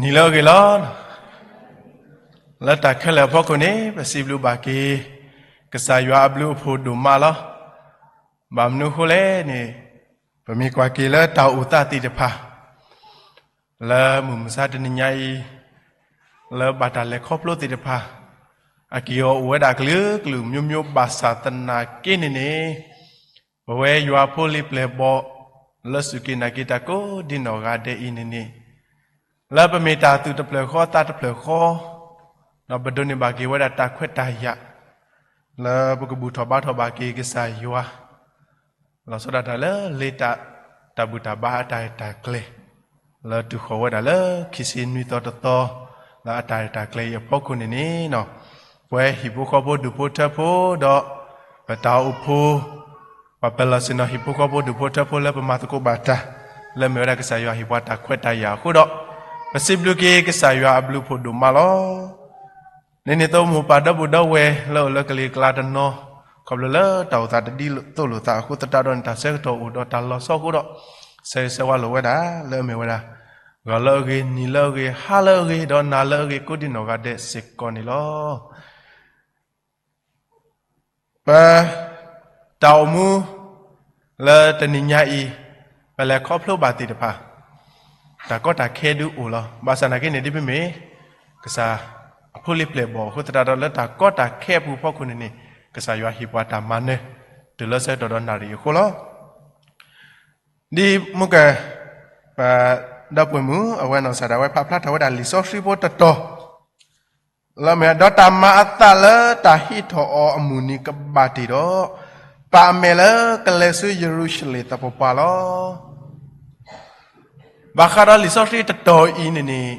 နံၤလၢအဂ့ၤလီၤ. လၢတၢ်ခဲလၢာ်အဖီခိၣ်န့ၣ် ပစံးဘျုးဘၣ်က့ၤ ကစၢ်ယွၤအဘျုးအဖှိၣ်ဒိၣ်မးလီၤ. ဘၣ်မနုၤအဃိလဲၣ်န့ၣ် ပမ့ၢ်ကွၢ်က့ၤလၢတၢ်အိၣ်သးသ့ၣ်တဖၣ် လၢမုၢ်မဆါတနံၤညါအံၤ လၢဘၣ်တၢ်လဲၤခီဖျိသ့ၣ်တဖၣ် အက့ၢ်အီၤအိၣ်ဝဲဒၣ်ကလုာ်ကလုာ်မျိုးမျိုးဘၣ်ဆၣ်သနာ်က့န့ၣ်န့ၣ် ပဝဲယွၤဖိလံၤပျဲၢ်ဘီၣ် လၢစူၢ်က့ၤနာ်က့ၤတၢ်ကိးဒ်နီၢ်ဂၤဒဲးအံၤန့ၣ်န့ၣ် လၢပမ့ၢ်တၢ်သူၣ်တဖျၢၣ်ဃီသးတဖျၢၣ်ဃီ ဒီးပဒိးန့ၢ်ဘၣ်က့ၤဝဲဒၣ်တၢ်ခွဲးတၢ်ယာ် လၢပကဘူၣ်ထီၣ်ဘါထီၣ်ဘၣ်က့ၤကစၢ်ယွၤ လီၤဆီဒၣ်တၢ်လၢလ့တၢ် တၢ်ဘူၣ်တၢ်ဘါအတၢ်ရဲၣ်တၢ်ကျဲၤ လၢတုၤဃီၤဝဲဒၣ်လၢခံဆံနွံသီတသီ လၢအတၢ်ရဲၣ်တၢ်ကျဲၤအံၤအဖီခိၣ်န့ၣ်န့ၣ် ပဝဲဟံၣ်ဖိဃီဖိဒူၣ်ဖိထၢဖိဒီး ပတၢ်အိၣ်ဖှိၣ် ပှၤပၢၤလီၢ်ဆ့ၣ်နီၤဟံၣ်ဖိဃီဖိဒူၣ်ဖိထၢဖိလၢပမၤသကိးဘၣ်တၢ် လၢအမ့ၢ်ဝဲဒၣ်ကစၢ်ယွၤဟ့ၣ်ပှၤတၢ်ခွဲးတၢ်ယာ်အဃိဒီး ပစံးဘျုးက့ၤကစၢ်ယွၤအဘျုးအဖှိၣ်ဒိၣ်မးလီၤ. န့ၣ်န့ၣ်သိးမိၢ်ပၢ်ဒီပုၢ်ဒီဝဲၢ်လၢအိၣ်လၢကလံၤကျါတနီၤ ခီဖျိလၢတၢ်အိၣ်သးတဒ်သိးလိာ်သးအဃိသတးဒီးန့ၣ် တၢ်ဆၢကတီၢ်အိၣ်ဒီးတၢ်လီၤဆီအဃိဒီး ဆၢဂ့ၤဆၢဝါလိာ်ဝဲဒၣ်လၢအမ့ၢ်ဝဲဒၣ် ဂီၤလၢအဂ့ၤ နံၤလၢအဂ့ၤ ဟါလၢအဂ့ၤ ဒီးနၤလၢအဂ့ၤကိးဒ်နီၢ်ဂၤဒဲးစ့ၢ်ကီးန့ၣ်လီၤ. ပ တၢ်အိၣ်မူ လၢတနံၤညါအံၤ ပလဲၤခီဖျိဘၣ်သ့ၣ်တဖၣ် တၢ်ကီတၢ်ခဲဒုးအိၣ်လီၤ. ဘၣ်ဆၣ်သနာ်က့န့ၣ် ဒ်ပမ့ၢ် ကစၢ် အဖိလံၤပျဲၢ်ဘီၣ်အဃိသတးဒီးလၢတၢ်ကီတၢ်ခဲအပူၤဖီခိၣ်န့ၣ်န့ၣ် ကစၢ်ယွၤဟ့ၣ်ပှၤတၢ်မၤနၢၤ တုၤလၢဆၢကတီၢ်ဒီးနၣ်ရံၣ်အဃိလီၤ. ဒ်မုၢ်က ပ ဒီပုၢ်ဝဲၢ်မုၣ် အဝဲနီၢ်ကစၢ်ဒၣ်ဝဲဖးဖျါထီၣ်ဝဲဒၣ်လံာ်စီဆှံဖိတတီၤ လၢအမ့ၢ် ဒီးတၢ်မၤအသးလၢတၢ်ဟံးထီၣ်အီၤအမုၢ်နံၤကဘၣ်တ့ၢ်ဒီး ပာ်အမဲာ်လၢကလဲၤဆူယရူၤၡလ့ၣ်သပှၢ်ပှၢ်လီၤ. ဘၣ်ဃးဒီးလံာ်စီဆှံတတီၤအံၤန့ၣ်န့ၣ်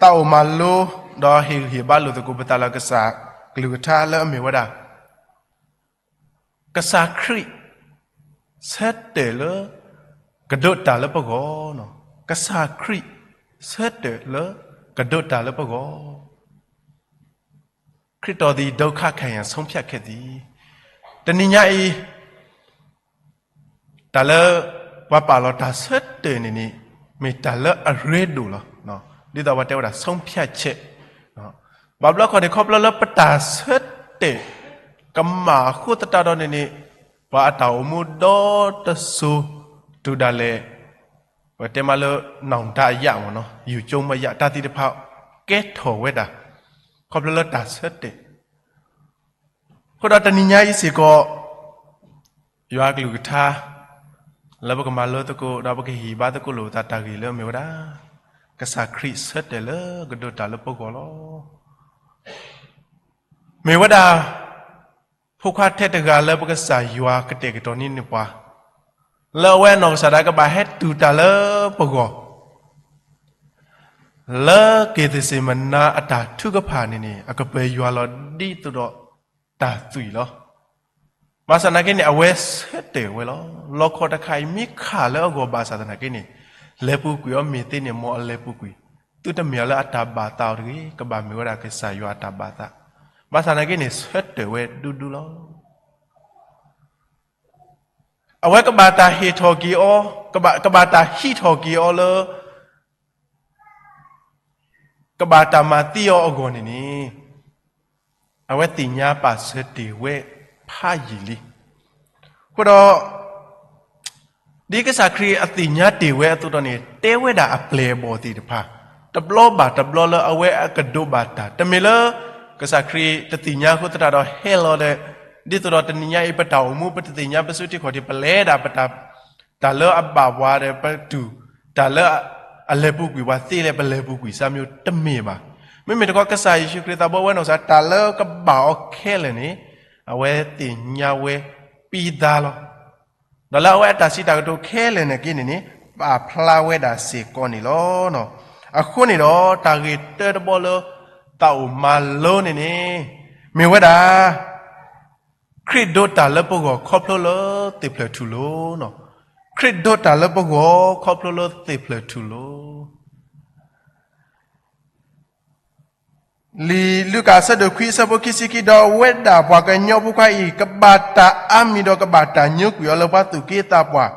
သးအိၣ်မၤလိ ဒီးဟ့ၣ်ဂံၢ်ဟ့ၣ်ဘါလိာ်သကိးပသးလၢကစၢ်ကလုၢ်ကထါလၢအမ့ၢ်ဝဲဒၣ် ကစၢ်ခရံာ် ဆၢတဲာ်လၢ ကဒိးတၢ်လၢပဂီၢ်, ကစၢ်ခရံာ် ဆၢတဲာ်လၢ ကဒိးတၢ်လၢပဂီၢ်, ခရစ်တော်သည် ဒုက္ခခံရန် ဆုံးဖြတ်ခဲ့သည်. တနံၤညါအံၤ တၢ်လၢ ပှၤပာ်လီၤတၢ်ဆၢတဲာ်န့ၣ်န့ၣ် မ့ၢ်တၢ်လၢအရ့ဒိၣ်လီၤ. ဒ်သိးပှၤတဲဝဲဒၣ် ဆုံးဖြတ်ချက်, ဘၣ်ဘျီခီန့ၣ် ခီဖျိလၢပတၢ်ဆၢတဲာ် ကမၣ်အဃိသတးဒီးန့ၣ်န့ၣ် ပှၤအတၢ်အိၣ်မူဒီတစိၤ တုၤဒၣ်လဲာ် ပတဲမးလၢ နောင်တအရပ်မ့ၢ်နီၤ ယူကျုံးမယ တၢ်သ့ၣ်တဖၣ် ကဲထီၣ်ဝဲဒၣ် ခီဖျိလၢတၢ်ဆၢတဲာ် အဃိဒီးတနံၤညါအံၤစ့ၢ်ကီး ယွၤကလုၢ်ကထါ လၢပကမၤလိသကိး ဒီးပကဟ့ၣ်ဘါသကိးလိာ်ပသးတၢ်ဂ့ၢ်လၢအမ့ၢ်ဝဲဒၣ် ကစၢ်ခရံာ်ဆၢတဲာ်လၢကဒိးတၢ်လၢပဂီၢ်လီၤ. မ့ၢ်ဝဲဒၣ် ဖိခွါထဲတဂၤလၢပကစၢ်ယွၤကတဲာ်ကတီၤန့ၢ်န့ၢ်ပှၤ လၢအဝဲအနီၢ်ကစၢ်ဒၣ်ကဘၣ်ဟဲတူၢ်တၢ်လၢပဂီၢ် လၢက့ၤသစ့ၣ်မနါအတၢ်ထုကဖၣ်န့ၣ်န့ၣ် အကပၢၤယွၤလီၤဒ်သိးဒီးတၢ်သွံၣ်လီၤ. ဘၣ်ဆၣ်သနာ်က့န့ၣ် အဝဲဆၢတဲာ်ဝဲလီၤ. လီခီတခါအံၤ မ့ၢ်ခးလၢအဂီၢ်ဘၣ်ဆၣ်သနာ်က့န့ၣ် လဲၤပူၤကွံာ်အီၤမ့ၢ်သ့န့ၣ် မ်အလဲၤပူၤကွံာ် သုတမ့ၢ်အီၤလၢအတၢ်ဘၣ်သးအီၤတဂ့ၤ, ကဘၣ်မ့ၢ်ဝဲဒၣ်ကစၢ်ယွၤအတၢ်ဘၣ်သး. ဘၣ်ဆၣ်သနာ်က့န့ၣ် ဆၢတဲာ်ဝဲဒူဒူလီၤ. အဝဲကဘၣ်တၢ်ဟ့ၣ်ထီၣ်က့ၤအီၤ, ကဘၣ်, ကဘၣ်တၢ်ဟံးထီၣ်က့ၤအီၤလၢ ကဘၣ်တၢ်မၤသံအီၤအဂီၢ်န့ၣ်န့ၣ် အဝဲသ့ၣ်ညါပာ်စၢၤတ့ၢ်ဝဲဖးယံာ်လံ. အဃိဒီး ဒ်ကစၢ်ခရံာ်အသ့ၣ်ညါတ့ၢ်ဝဲအသိးဒီးန့ၣ် တဲဝဲဒၣ်အပျဲၢ်အဘီၣ်သ့ၣ်တဖၣ် တဘျီဘၣ်တဘျီလၢအဝဲအကဒိးဘၣ်တၢ် တမ့ၢ်လၢ ကစၢ်ခရံာ်တသ့ၣ်ညါအဃိသတးဒီးဟဲလီၤဒီး ဒ်သိးဒီးတနံၤညါအံၤပတၢ်အိၣ်မူ ပတသ့ၣ်ညါပစုထံခီၣ်ထံး ပလဲၤဒၣ်ပတၢ် တၢ်လၢအဘၣ်ပှၤဒီး ပတူၢ် တၢ်လၢအလဲၤပူၤကွံာ်ပှၤသ့လဲၣ် ပလဲၤပူၤကွံာ်စၢ်မံၤတမ့ၢ်ဘၣ်. မ့မ့ၢ်တခီ ကစၢ်ယ့ၣ်ၡူးခရံာ်သးဘိဝဲနီၢ်ကစၢ် တၢ်လၢကဘၣ်အီၤခဲလၢာ်န့ၣ် အဝဲသ့ၣ်ညါဝဲပံသါလီၤ. ဒီးလၢအဝဲအတၢ်စံးတၢ်ကတိၤခဲလၢာ်န့ၣ်က့န့ၣ်န့ၣ် ပာ်ဖျါဝဲဒၣ်စ့ၢ်ကီးန့ၣ်လီၤ. အဃိန့ၣ်ဒီး တၢ်ဂ့ၢ်တၢတဘီလၢ သးအိၣ်မၤလိန့ၣ်န့ၣ် မ့ၢ်ဝဲဒၣ် ခရံာ်ဒိးတၢ်လၢပဂီၢ်ခီဖျိလၢသ့ၣ်ဖျၢၣ်ထူၣ်လိၤ, ခရံာ်ဒိးတၢ်လၢပဂီၢ်ခီဖျိလၢသ့ၣ်ဖျၢၣ်ထူၣ်လိၤ. လံာ်လူၤကၣ်အဆၢဒိၣ်ခွံအဆၢဖိခံဆံခံ ဒီးအဝဲဒၣ်ပှၤကညီဖိခွါအံၤ ကဘၣ်တၢ်အါမံၤဒီးကဘၣ်တၢ်ညိကွံာ်အီၤလၢပှၤသူၣ်က့သးပှၢ်,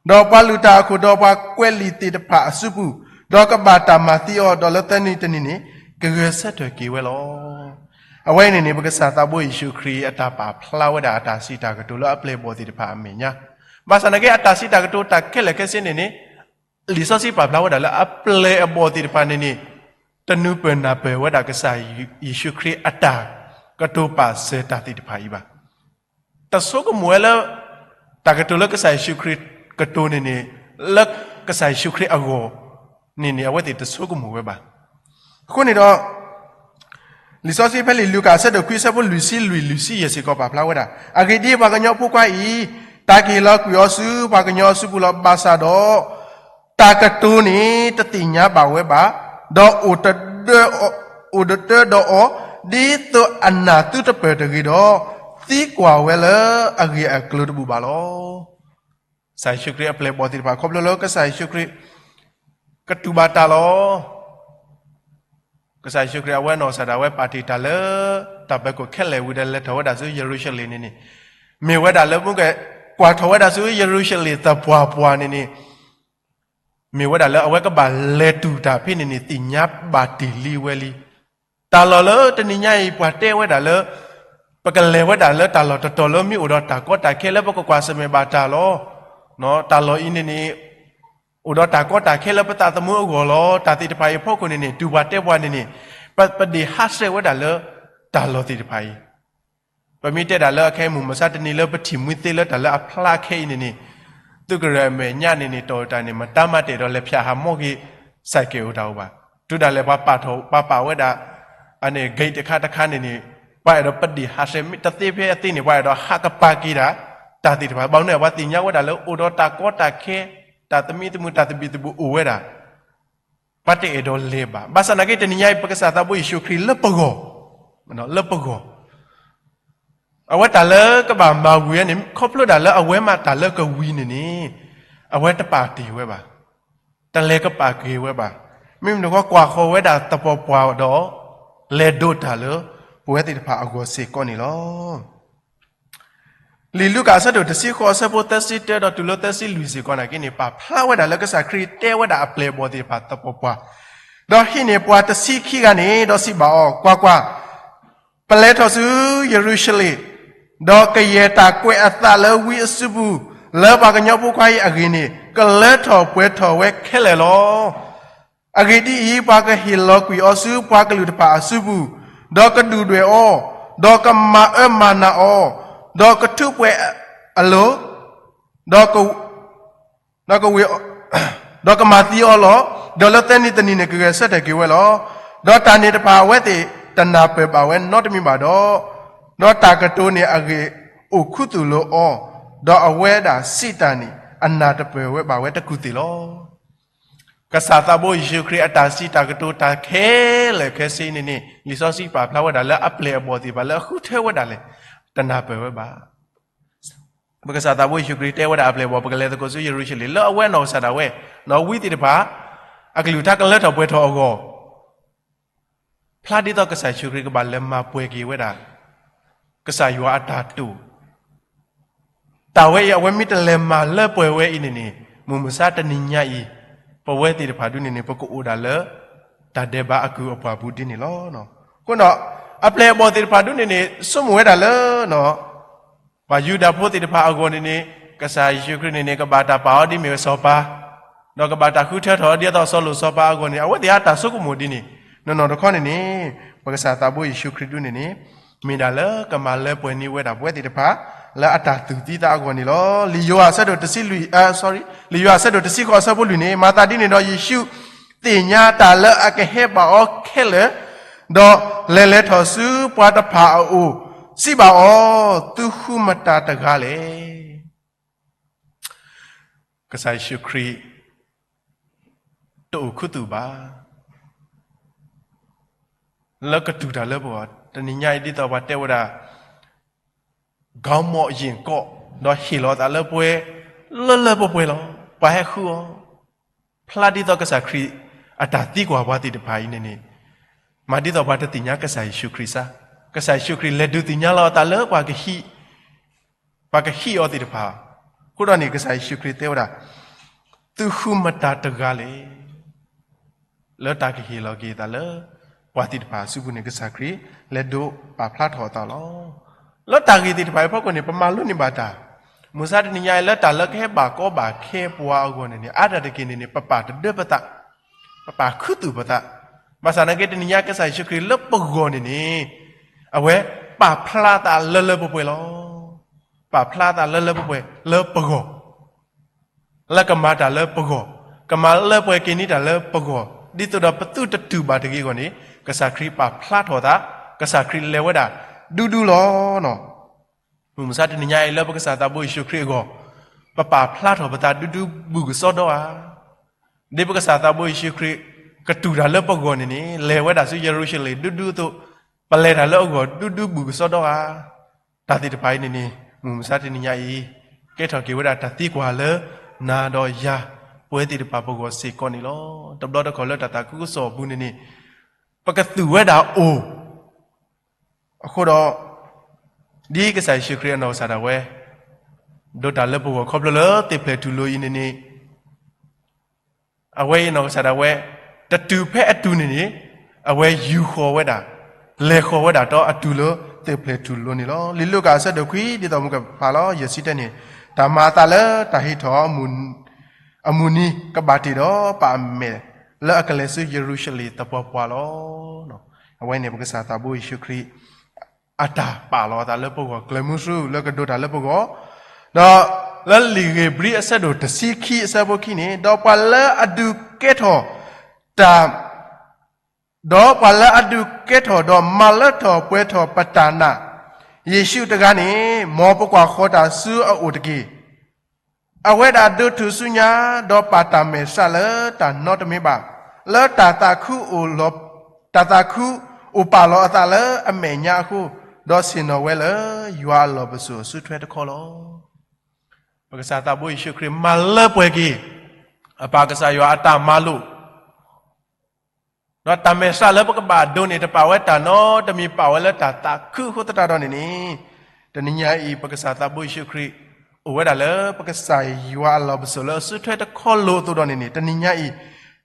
ဒီးပှၤလုၢ်တၢ်အခိၣ်ဒီးပှၤကွဲးလံာ်သ့ၣ်တဖၣ်အစုပူၤ, ဒီးကဘၣ်တၢ်မၤသံအီၤ, ဒီးလၢသၢနံၤတနံၤန့ၣ် ကဂဲၤဆၢထၢၣ်က့ၤဝဲလီၤ. အဝဲအံၤန့ၣ်န့ၣ် ပကစၢ်သးဘိယ့ၣ်ၡူးခရံာ်အတၢ်ပာ်ဖျါဝဲဒၣ်အတၢ်စံးတၢ်ကတိၤလၢအပျဲၢ်အဘီၣ်သ့ၣ်တဖၣ်အမဲာ်ညါ, ဘၣ်ဆၣ်သနာ်က့ အတၢ်စံးတၢ်ကတိၤတၢ်ခဲလၢာ်ခဲဆ့န့ၣ်န့ၣ် လံာ်စီဆှံပာ်ဖျါဝဲဒၣ်လၢအပျဲၢ်အဘီၣ်သ့ၣ်တဖၣ်န့ၣ်န့ၣ် တနုာ်ပၢၢ်နၢ်ပၢၢ်ဝဲဒၣ်ကစၢ်ယ့ၣ်ၡူးခရံာ်အတၢ်ကတိၤပာ်စၢၤတၢ်သ့ၣ်တဖၣ်အံၤဘၣ်. တဆိကမိၣ်ဝဲလၢ တၢ်ကတိၤလၢကစၢ်ယ့ၣ်ၡူးခရံာ်ကတိၤန့ၣ်န့ၣ် လၢကစၢ်ယ့ၣ်ၡူးခရံာ်အဂီၢ်န့ၣ်န့ၣ် အဝဲသ့ၣ်တဆိကမိၣ်ဝဲဘၣ်. အဃိန့ၣ်ဒီး လံာ်စီဆှံဖဲလံာ်လူၤကၣ်အဆၢဒိၣ်ခွံအဆၢဖိလွံၢ်ဆံလွံၢ် လွံၢ်ဆံယဲၢ်စ့ၢ်ကီးပာ်ဖျါဝဲဒၣ်, အဂ့ၢ်ဒ်အံၤ, ပှၤကညီဖိခွါအံၤ တၢ်ကဟ့ၣ်လီၤကွံာ်အီၤဆူပှၤကညီအစုပူၤလီၤ. ဘၣ်ဆၣ်ဒီး တၢ်ကတိၤန့ၣ်တသ့ၣ်ညါဘၣ်ဝဲဘၣ်, ဒီးအိၣ်တဒၢအီၤ, အိၣ်တဒၢဒီးအီၤ, ဒ်သိးအနၢ်သုတပၢၢ်တဂ့ၤဒီး, သံကွၢ်ဝဲလၢအဂ့ၢ်အကျိၤတဘူၣ်ဘၣ်လီၤ. ကစၢ်ယ့ၣ်ၡူးခရံာ်အပျဲၢ်အဘီၣ်သ့ၣ်တဖၣ် ခီဖျိလၢကစၢ်ယ့ၣ်ၡူးခရံာ် ကတူၢ်ဘၣ်တၢ်လီၤ. ကစၢ်ယ့ၣ်ၡူးခရံာ်အဝဲနီၢ်ကစၢ်ဒၣ်ဝဲပာ်တ့ၢ်တၢ်လၢ တၢ်ပၢၤခိၣ်ခဲလၢာ်ဝံၤဒီးလဲၤထီၣ်ဝဲဒၣ်ဆူယရူၤၡလ့ၣ်န့ၣ်န့ၣ်, မ့ၢ်ဝဲဒၣ်လၢမူကဲ ကွၢ်ထီၣ်ဝဲဒၣ်ဆူယရူၤၡလ့ၣ်သပှၢ်ပှၢ်န့ၣ်န့ၣ် မ့ၢ်ဝဲဒၣ်လၢအဝဲကဘၣ်လဲၤတူၢ်တၢ်ဖဲန့ၣ်န့ၣ် သ့ၣ်ညါဘၣ်တ့ၢ်လံဝဲလံ. တၢ်လီၢ်လၢတနံၤညါအံၤပှၤတဲဝဲဒၣ်လၢ ပကလဲၤဝဲဒၣ်လၢတၢ်လီၢ်တတီၤလၢမ့ၢ်အိၣ်ဒီးတၢ်ကီတၢ်ခဲလၢပကကွၢ်ဆၢၣ်မဲာ်ဘၣ်တၢ်လီၤ. တၢ်လီၢ်အံၤန့ၣ်န့ၣ် အိၣ်ဒီးတၢ်ကီတၢ်ခဲလၢပသးသမူအဂီၢ်လီၤ. တၢ်သ့ၣ်တဖၣ်အံၤအဖီခိၣ်န့ၣ်န့ၣ် တူၢ်ပှၤတဲပှၤန့ၣ်န့ၣ် ပ, ပဒ့ၣ်ဟးဆှဲးဝဲဒၣ်လၢတၢ်လီၢ်သ့ၣ်တဖၣ်အံၤ ပမ့ၢ်တဲဒၣ်လၢအခဲအံၤ မုၢ်မဆါတနံၤလၢပထံၣ်မှံသ့လၢတၢ်လၢအဖျါခဲအံၤန့ၣ်န့ၣ်, သုးကရၢၢ်အမဲာ်ညါန့ၣ်န့ၣ် တီၢ်တၢ်န့ၣ် မတၤမးတအဲၣ်ဒိးလဲၤဖၠးဟးမီၢ်က့ၤ စဲးကဲး အိၣ်တၢ်အိၣ်ဘၣ်. တုၤဒၣ်လဲာ်ပှၤပာ်ထီၣ် ပှၤပာ်ဝဲဒၣ် အန့ၣ် gate တခါတခါန့ၣ်န့ၣ် ပှၤအဲၣ်ဒိးပဒ့ၣ်ဟးဆှဲး မ့ၢ်တသ့ဖဲအသ့န့ၣ် ပှၤအဲၣ်ဒိးဟးကပၤက့ၤဒၣ် တၢ်သ့ၣ်တဖၣ် ဘၣ်မနုၤ ပှၤသ့ၣ်ညါဝဲဒၣ်လၢအိၣ်ဒီးတၢ်ကီတၢ်ခဲ တၢ်သမံသမိး တၢ်သဘံၣ်သဘုၣ်အိၣ်ဝဲဒၣ် ပှၤတအဲၣ်ဒိးလဲၤဘၣ်. ဘၣ်ဆၣ်သနာ်က့ တနံၤညါအံၤ ပကစၢ်သးဘိယ့ၣ်ၡူးခရံာ်လၢပဂီၢ်, လၢပဂီၢ် အဝဲတၢ်လၢကဘၣ်မၤဝံၤဝဲန့ၣ် ခီဖျိဒၣ်လၢအဝဲမ့ၢ်တၢ်လၢကဝံၤန့ၣ်န့ၣ် အဝဲတပာ်တ့ၢ်ဝဲဘၣ်, တလဲၤကပာ်က့ၤဝဲဘၣ်. မ့မ့ၢ်တခီ ကွၢ်ဃီၤဝဲဒၣ်သပှၢ်ပှၢ်ဒီး လဲၤဒိးတၢ်လၢပဝဲသ့ၣ်တဖၣ်အဂီၢ်စ့ၢ်ကီးန့ၣ်လီၤ. လံာ်လူၤကၣ်အဆၢဒိၣ်တဆံဃိးအဆၢဖိသၢဆံတၢဒီးတုၤလၢသၢဆံလွံၢ်စ့ၢ်ကီးနာ်က့န့ၣ် ပာ်ဖျါဝဲဒၣ်လၢကစၢ်ခရံာ်တဲဝဲဒၣ်အပျဲၢ်အဘီၣ်သ့ၣ်တဖၣ်သပှၢ်ပှၢ်, ဒီးဟံးန့ၢ်ပှၤတဆံခံဂၤန့ၣ် ဒီးစံးဘၣ်အီၤ, ကွၢ်ကွၢ်, ပလဲၤထီၣ်ဆူယရူၤၡလ့ၣ်, ဒီးကယဲၢ်တၢ်ကွဲးအသးလၢဝံအစုပူၤ, လၢပှၤကညီဖိခွါအံၤအဂ့ၢ်န့ၣ် ကလၢထီၣ်ပှဲၤထီၣ်ဝဲခဲလၢာ်လီၤ. အဂ့ၢ်ဒ်အံၤ, ပှၤကဟ့ၣ်လီၤကွံာ်အီၤဆူပှၤကလုာ်တဖၣ်အစုပူၤ, ဒီးကဒုၣ်ဒွဲၣ်အီၤ, ဒီးကမၤအၢမၤနးအီၤ, ဒီးကထူးပှဲၤအလိၤ, ဒီးကဝ့ၢ်, ဒီးကမၤသံအီၤလီၤ. ဒီးလၢသၢနံၤတနံၤန့ၣ် ကဂဲၤဆၢထၢၣ်က့ၤဝဲလီၤ. ဒီးတၢ်န့ၣ်တဖၣ်အဝဲသ့ၣ်တနၢ်ပၢၢ်ဘၣ်ဝဲနီတမံၤဘၣ်ဒီး, ဒီးတၢ်ကတိၤန့ၣ်အဂ့ၢ်အိၣ်ခူသူၣ်လၢအီၤ, ဒီးအဝဲဒၣ်စံးတၢ်န့ၣ် အနၢ်တပၢၢ်ဝဲဘၣ်ဝဲတကူၣ်သ့ၣ်လီၤ. ကစၢ်သးဘိယ့ၣ်ၡူးခရံာ်အတၢ်စံးတၢ်ကတိၤတၢ်ခဲလၢာ်ခဲဆ့န့ၣ်န့ၣ် လံာ်စီဆှံပာ်ဖျါဝဲဒၣ်လၢအပျဲၢ်အဘီၣ်သ့ၣ်တဖၣ်လၢအဃုထၢဝဲဒၣ်လဲာ် တနၢ်ပၢၢ်ဝဲဘၣ်. ပကစၢ်သးဘိယ့ၣ်ၡူးခရံာ်တဲဝဲဒၣ်အပျဲၢ်အဘီၣ် ပကလဲၤသကိးဆူယရူၤၡလ့ၣ် လၢအဝဲနီၢ်ကစၢ်ဒၣ်ဝဲ, နီၢ်ဝံသ့ၣ်တဖၣ် အကလုၢ်ကထါကလၢထီၣ်ပှဲၤထီၣ်အဂီၢ် ဖျါဒ်သိးကစၢ်ယ့ၣ်ၡူးခရံာ်ကဘၣ်လဲၤမၤပှဲၤက့ၤဝဲဒၣ် ကစၢ်ယွၤအတၢ်တိာ် တၢ်ဝဲအံၤ အဝဲမ့ၢ်တလဲၤမၤလၢပှဲၤဝဲအံၤန့ၣ်န့ၣ် မုၢ်မဆါတနံၤညါအံၤ ပဝဲသ့ၣ်တဖၣ်ဒ်န့ၣ်န့ၣ် ပကအိၣ်ဒၣ်လၢ တၢ်ဒဲးဘးအကုၢ်အပှၢ်ပူၤဒ်န့ၣ်လီၤ. အဃိဒီး အပျဲၢ်အဘီၣ်သ့ၣ်တဖၣ်ဒ်န့ၣ်န့ၣ် ဆိကမိၣ်ဝဲဒၣ်လၢ ပှၤယူဒၤဖိသ့ၣ်တဖၣ်အဂီၢ်န့ၣ်န့ၣ် ကစၢ်ယ့ၣ်ၡူးခရံာ်န့ၣ်န့ၣ် ကဘၣ်တၢ်ပာ်အီၤဒ်မ့ၢ်စီၤပၤ, ဒီးကဘၣ်တၢ်ဃုထၢထီၣ်ဒ်သိးစီၤလိာ်စီၤပၤအဂီၢ်န့ၣ် အဝဲသ့ၣ်အတၢ်ဆိကမိၣ်ဒ်န့ၣ်, နီၢ်နီၢ်တခီန့ၣ်န့ၣ် ပကစၢ်သးဘိယ့ၣ်ၡူးခရံာ်ဒ်န့ၣ်န့ၣ် မ့ၢ်ဒၣ်လၢကမၤလၢပှဲၤန့ၢ်ဝဲဒၣ်ပဝဲသ့ၣ်တဖၣ် လၢအတၢ်သူၣ်သံသးအဂီၢ်န့ၣ်လီၤ. လံာ်ယိၤဟၣ်အဆၢဒိၣ်တဆံလွံၢ်, လံာ်ယိၤဟၣ်အဆၢဒိၣ်တဆံဃိးအဆၢဖိလွံၢ်န့ၣ် မၤသးဒ်န့ၣ်ဒီး ယ့ၣ်ၡူးသ့ၣ်ညါတၢ်လၢအကဟဲဘၣ်အီၤခဲလၢာ်, ဒီးလဲၤလဲၤထီၣ်ဆူပှၤတဖၣ်အအိၣ် စံးဘၣ်အီၤ, သုဃုမတၤတဂၤလဲၣ်. ကစၢ်ယ့ၣ်ၡူးခရံာ် တအိၣ်ခူသူၣ်ဘၣ် လၢကတူၢ်တၢ်လၢပဂီၢ်, တနံၤညါအံၤဒ်သိးပှၤတဲဝဲဒၣ် ကီမီၣ်ယ့ၣ်ကီၣ် ဒီးဟ့ၣ်လီၤသးလၢပှဲၤ လၢလၢပှဲၤပှဲၤလီၤ. ပှၤဟဲဃုအီၤ ဖျါဒ်သိးကစၢ်ခရံာ်အတၢ်သံကွၢ်ပှၤသ့ၣ်တဖၣ်အံၤန့ၣ်န့ၣ် မၤဒ်သိးပှၤတသ့ၣ်ညါကစၢ်ယ့ၣ်ၡူးခရံာ်စ့ၢ်, ကစၢ်ယ့ၣ်ၡူးခရံာ်လဲၤဒုးသ့ၣ်ညါလီၤအသးလၢပှၤကဟံး, ပှၤကဟံးအီၤသ့ၣ်တဖၣ်, အဃိဒီးန့ၣ် ကစၢ်ယ့ၣ်ၡူးခရံာ်တဲဝဲဒၣ်, သုဃုမတၤတဂၤလဲၣ်. လၢတၢ်ကဟ့ၣ်လီၤက့ၤသးလၢ ပှၤသ့ၣ်တဖၣ်အစုပူၤန့ၣ် ကစၢ်ခရံာ်လဲၤဒိးပာ်ဖျါထီၣ်အသးလီၤ. လၢတၢ်ဂ့ၢ်သ့ၣ်တဖၣ်အံၤအဖီခိၣ်န့ၣ် ပမၤလိန့ၢ်ဘၣ်တၢ်, မုၢ်မဆါတနံၤညါအံၤ လၢတၢ်လၢကဟဲဘၣ်ကီဘၣ်ခဲပှၤအဂီၢ်န့ၣ်န့ၣ် အါတက့ၢ်န့ၣ်န့ၣ် ပပာ်တဒၢပသး, ပပာ်ခူသူၣ်ပသး, ဘၣ်ဆၣ်သနာ်က့ တနံၤညါကစၢ်ယ့ၣ်ၡူးခရံာ်လၢပဂီၢ်န့ၣ်န့ၣ် အဝဲပာ်ဖျါသးလၢလၢပှဲၤပှဲၤလီၤ. ပာ်ဖျါသးလၢလၢပှဲၤပှဲၤလၢပဂီၢ် လၢကမၤတၢ်လၢပဂီၢ်, ကမၤလၢပှဲၤက့ၤန့ၢ်တၢ်လၢပဂီၢ်, ဒ်သိးဒီးပသုတတူၢ်ဘၣ်တဂ့ၤအဂီၢ်န့ၣ် ကစၢ်ခရံာ်ပာ်ဖျါထီၣ်သး, ကစၢ်ခရံာ်လဲၤဝဲဒၣ်ဒူဒူလီၤ. မုၢ်မဆါတနံၤညါအံၤ လၢပကစၢ်သးဘိယ့ၣ်ၡူးခရံာ်အဂီၢ် ပပာ်ဖျါထီၣ်ပသးဒူဒူဘူးကစီဒီဧါ. ဒ်ပကစၢ်သးဘိယ့ၣ်ၡူးခရံာ် ကတူၢ်တၢ်လၢပဂီၢ်န့ၣ်န့ၣ် လဲၤဝဲဒၣ်ဆူယရူၤၡလ့ၣ်ဒူဒူအသိး ပလဲၤတၢ်လၢအဂီၢ်ဒူဒူဘူးကစီဒီဧါ. တၢ်သ့ၣ်တဖၣ်အံၤန့ၣ်န့ၣ် မုၢ်မဆါတနံၤညါအံၤ ကဲထီၣ်က့ၤဝဲဒၣ်တၢ်သံကွၢ်လၢနၤဒီးယၤ ပဝဲသ့ၣ်တဖၣ်ပဂီၢ်စ့ၢ်ကီးန့ၣ်လီၤ. တဘျီတခီၣ်လၢတၢ်သးခုကစီၣ်အပူၤန့ၣ်န့ၣ် ပကသူၣ်ဝဲဒၣ်အိၣ် အဃိဒီး ဒ်ကစၢ်ယ့ၣ်ၡူးခရံာ်အနီၢ်ကစၢ်ဒၣ်ဝဲ ဒိးတၢ်လၢပဂီၢ်ခီဖျိလၢသ့ၣ်ဖျဲၣ်ထူၣ်လိၤအံၤန့ၣ်န့ၣ် အဝဲအံၤနီၢ်ကစၢ်ဒၣ်ဝဲ တတူၢ်ဖဲအတူၢ်န့ၣ်န့ၣ် အဝဲယူာ်ဃီၤဝဲဒၣ် လဲၤဃီၤဝဲဒၣ်ဒီးအတူၢ်လၢသ့ၣ်ဖျဲၣ်ထူၣ်လိၤန့ၣ်လီၤ. လံာ်လူၤကၣ်အဆၢဒိၣ်ခွံ ဒ်သိးမုၢ်ကဖးလီၤ ယဲၢ်ဆံတၢန့ၣ် တၢ်မၤအသးလၢတၢ်ဟ့ၣ်ထီၣ် အမုၢ်နံၤကဘၣ်တ့ၢ်ဒီး ပာ်အမဲာ်လၢအကလဲၤဆူယရူၤၡလ့ၣ်သပှၢ်ပှၢ်လီၤ. အဝဲန့ၣ် ပကစၢ်သးဘိယ့ၣ်ၡူးခရံာ် အတၢ်ပာ်လီၤအသးလၢပဂီၢ်ကျဲၤမုဆူ လၢကဒိးတၢ်လၢပဂီၢ်, ဒီးလၢလံာ်ဧ့ၤဘြံၤအဆၢဒိၣ်တဆံခံအဆၢဖိခံန့ၣ် ဒီးပှၤလၢအဒုးကဲထီၣ်တၢ် ဒီးပှၤလၢအဒုးကဲထီၣ်ဒီးမၤလၢထီၣ်ပှဲၤထီၣ်ပတၢ်နာ် ယ့ၣ်ၡူးတဂၤန့ၣ် မ်ပကွၢ်ဃီၤတၢ်ဆူအအိၣ်တက့ၢ်. အဝဲဒၣ်ဒိးထူၣ်စုညါ ဒီးပာ်တၢ်မဲာ်ဆှးလၢတၢ်နီတမံၤဘၣ်, လၢတၢ်သးခုအိၣ်လီၤ, တၢ်သးခုအိၣ်ပာ်လီၤအသးလၢအမဲာ်ညါအဃိ, ဒီးဆ့ၣ်နီၤဝဲလၢယွၤအလီၢ်ပစိာ်အစုထွဲတခီလီၤ. ပကစၢ်သးဘိယ့ၣ်ၡူးခရံာ်မၤလၢပှဲၤက့ၤ အပၢ်ကစၢ်ယွၤအတၢ်မၤလိာ် ဒီးတၢ်မဲာ်ဆှးလၢပကဘၣ်ဒိးန့ၣ် တပာ်ဝဲတၢ်နီတမံၤ ပာ်ဝဲလၢတၢ်သးခုအဃိသတးဒီးန့ၣ်န့ၣ်, တနံၤညါအံၤ ပကစၢ်သးဘိယ့ၣ်ၡူးခရံာ် အိၣ်ဝဲဒၣ်လၢပကစၢ်ယွၤအလီၢ်ပစိာ်လၢအစုထွဲတခီလိာ်အသိးဒီးန့ၣ်န့ၣ်, တနံၤညါအံၤ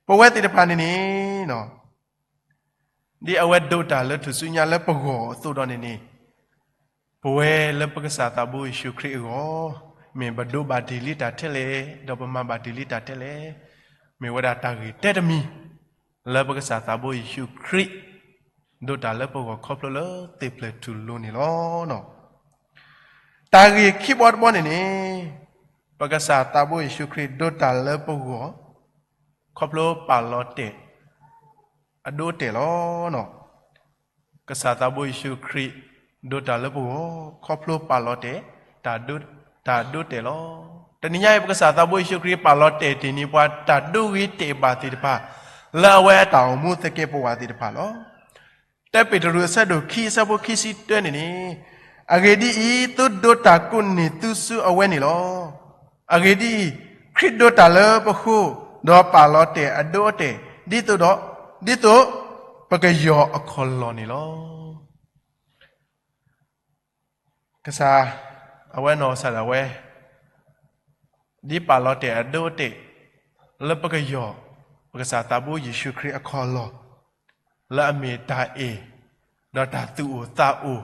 ပဝဲသ့ၣ်တဖၣ်န့ၣ်န့ၣ် ဒ်အဝဲဒိးတၢ်လၢထူၣ်စုညါလၢပဂီၢ်အသိးဒီးန့ၣ်န့ၣ်, ပဝဲလၢပကစၢ်သးဘိယ့ၣ်ၡူးခရံာ်အဂီၢ်, မ့ၢ်ပဒိးဘၣ်တ့ၢ်လံတၢ်ထဲလဲၣ်, ဒီးပမၤဘၣ်တ့ၢ်လံတၢ်ထဲလဲၣ်, မ့ၢ်ဝဲဒၣ်တၢ်ဂ့ၢ်တဲတမံၤ လၢပကစၢ်သးဘိယ့ၣ်ၡူးခရံာ် ဒိးတၢ်လၢပဂီၢ်ခီဖျိလၢသ့ၣ်ဖျဲၣ်ထူၣ်လိၤန့ၣ်လီၤ. တၢ်ဂ့ၢ်ခံဘီတဘီန့ၣ်န့ၣ်, ပကစၢ်သးဘိယ့ၣ်ၡူးခရံာ်ဒိးတၢ်လၢပဂီၢ် ခီဖျိပာ်လီၤတဲာ် အဒိအတဲာ်လီၤ. ကစၢ်သးဘိယ့ၣ်ၡူးခရံာ် ဒိးတၢ်လၢပဂီၢ် ခီဖျိပာ်လီၤတဲာ် တၢ်ဒိ, တၢ်ဒိတဲာ်လီၤ. တနံၤညါအံၤ ပကစၢ်သးဘိယ့ၣ်ၡူးခရံာ် ပာ်လီၤတဲာ်တ့ၢ်န့ၢ်ပှၤတၢ်ဒိဂ့ၤတဲာ်ဘၣ်သ့ၣ်တဖၣ် လၢအဝဲအတၢ်အိၣ်မူသကဲးပဝးသ့ၣ်တဖၣ်လီၤ. တၢပ့းတရူးအဆၢဒိၣ်ခံအဆၢဖိခံဆံတၢန့ၣ်န့ၣ်, အဂ့ၢ်ဒ်အံၤ, သုဒိးတၢ်ကိးန့ၢ်သုစုအဝဲန့ၣ်လီၤ. အဂ့ၢ်ဒ်အံၤ, ခရံာ်ဒိးတၢ်လၢပဃိ, ဒီးပာ်လီၤတဲာ်အဒိအတဲာ်, ဒ်သိးဒီး, ဒ်သိးပကယီၤအခီၣ်လီၢ်န့ၣ်လီၤ. ကစၢ်, အဝဲနီၢ်ကစၢ်ဒၣ်ဝဲ ဒ်ပာ်လီၤတဲာ်အဒိအတဲာ် လၢပကယီၤ ပကစၢ်သးဘိယ့ၣ်ၡူးခရံာ်အခီၣ်လီၢ်, လၢအမ့ၢ်တၢ်အဲၣ်, ဒီးတၢ်သူၣ်အိၣ်သးအိၣ်,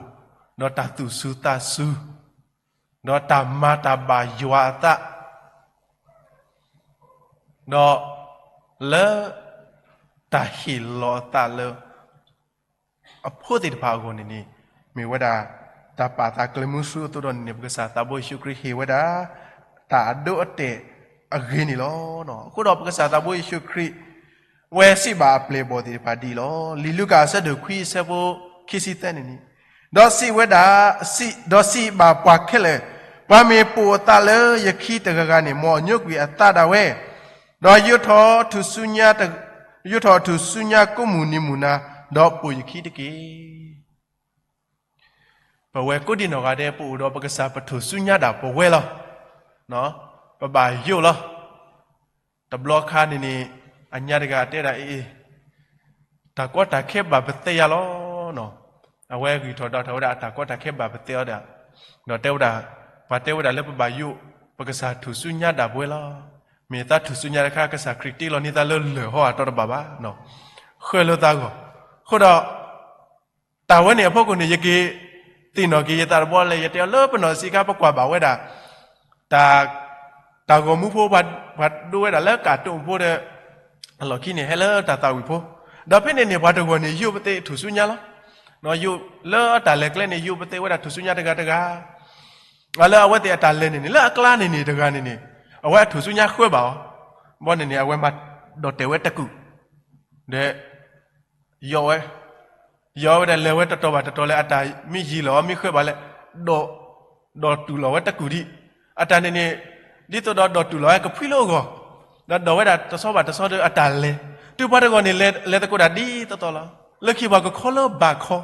ဒီးတၢ်သူၣ်စူၤသးစူၤ, ဒီးတၢ်မၤတၢ်ဘၣ်ယွၤအသး, ဒီးလၢ တၢ်ဟ့ၣ်လီၤအသးလၢ အဖိသ့ၣ်တဖၣ်အဂီၢ်န့ၣ်န့ၣ်, မ့ၢ်ဝဲဒၣ် တၢ်ပာ်သးကျဲၤမုဆူအသိးဒီးန့ၣ်န့ၣ် ပကစၢ်သးဘိယ့ၣ်ၡူးခရံာ်ဟ့ၣ်ဝဲဒၣ် တၢ်အဒိအတဲာ်အဂ့ၤန့ၣ်လီၤ. အဃိဒီးပကစၢ်သးဘိယ့ၣ်ၡူးခရံာ် ဝဲစံးဘၣ်အပျဲၢ်အဘီၣ်သ့ၣ်တဖၣ်ဒ်အံၤလီၤ. လံာ်လူၤကၣ်အဆၢဒိၣ်ခွံအဆၢဖိခံဆံသၢန့ၣ်န့ၣ်, ဒီးစံးဝဲဒၣ်, ဒီးစံးဘၣ်ပှၤခဲလၢာ်, ပှၤမ့ၢ်ပိာ်အသးလၢယခံတဂၤဂၤန့ၣ် မ်အညိကွံာ်အသးဒၣ်ဝဲ, ဒီးယိးထီၣ်ထူၣ်စုညါ, ယိးထီၣ်ထူၣ်စုညါကိးမုၢ်နံၤမုၢ်နၤ, ဒီးပိာ်ယခံတက့ၢ်. ပဝဲကိးဒံနီၢ်ဂၤဒဲး ပအိၣ်ဒီးပကစၢ်ပထူၣ်စုညါဒၣ်ပဝဲလီၤ. ပဘၣ်ယိးလီၤ. တဘျီခါန့ၣ်န့ၣ် အညါတဂၤတဲဒၣ်အံၤ, တၢ်ကီတၢ်ခဲဘၣ်ပသဲယၤလီၤ. အဝဲဂံၢ်ထီၣ်ဒွးထီၣ်ဝဲဒၣ်အတၢ်ကီတၢ်ခဲဘၣ်ပသဲအီၤဒၣ်, ဒီးတဲဝဲဒၣ်, ပှၤတဲဝဲဒၣ်လၢပဘၣ်ယိး ပကစၢ်ထူၣ်စုညါဒၣ်ပဝဲလီၤ. မ့ၢ်သးထူၣ်စုညါတခါ ကစၢ်ခရံာ်တ့လီၤန့ၢ်သးလၢလၢၢ်ဟီအတီၤတဘၣ်ဘၣ်, ဃၢလၢသးဂီၢ်. အဃိဒီး တၢ်ဝဲန့ၣ်အဖီခိၣ်န့ၣ် ယက့ၤသ့ၣ်နီၣ်က့ၤယသးတဘျီလၢ ယတဲအီၤလၢပနီၢ်ဆံးခါ ပကွၢ်ဘၣ်ဝဲဒၣ် တၢ်ဂီၤမူဖိ ပှၤဒိဝဲဒၣ်လၢကၣ်တိၣ်ဖိဒီး အလီၢ်ခံန့ၣ် ဟဲလၢတၢ်သးဝံၣ်ဖိ, ဒီးဖဲန့ၣ်န့ၣ် ပှၤတဂီၤန့ၣ် ယိးပသ့ၣ်ထူၣ်စုညါလီၤ. ယိးလၢအတၢ်လဲၤကျဲန့ၣ် ယိးပသ့ၣ်ဝဲဒၣ်ထူၣ်စုညါတဂၤတဂၤ လၢအဝဲသ့ၣ်အတၢ်လဲၤန့ၣ်န့ၣ် လၢအကျါန့ၣ်န့ၣ်တဂၤန့ၣ်န့ၣ် အဝဲအထူၣ်စုညါဃၢဘၣ်အီၤ, ဘီန့ၣ်န့ၣ် အဝဲမၤဒိးတဲာ်ဝဲတကုာ်, ဒီး ယီၤဝဲ, ယီၤဝဲဒၣ်လဲၤဝဲတတီၤဘၣ်တတီၤလၢ အတၢ်မ့ၢ်ယံာ်လီၤ မ့ၢ်ဃၢဘၣ်လၢ ဒိး, ဒိးတူၢ်လီၤဝဲတကုာ်ဒံး, အတၢ်န့ၣ်န့ၣ် ဒ်သိးဒီးဒိးတူၢ်လီၤဝဲကဖှံလၢအဂီၢ်, ဒီးဒိးဝဲဒၣ်တဆီဘၣ်တဆီဒီးအတၢ်လဲၤ, တုၤပှၤတဂီၤန့ၣ် လဲၤသကိးတၢ်ဒ်သိးသိးလီၤ. လၢခံပှၤကခီလၢဘၣ်ခီ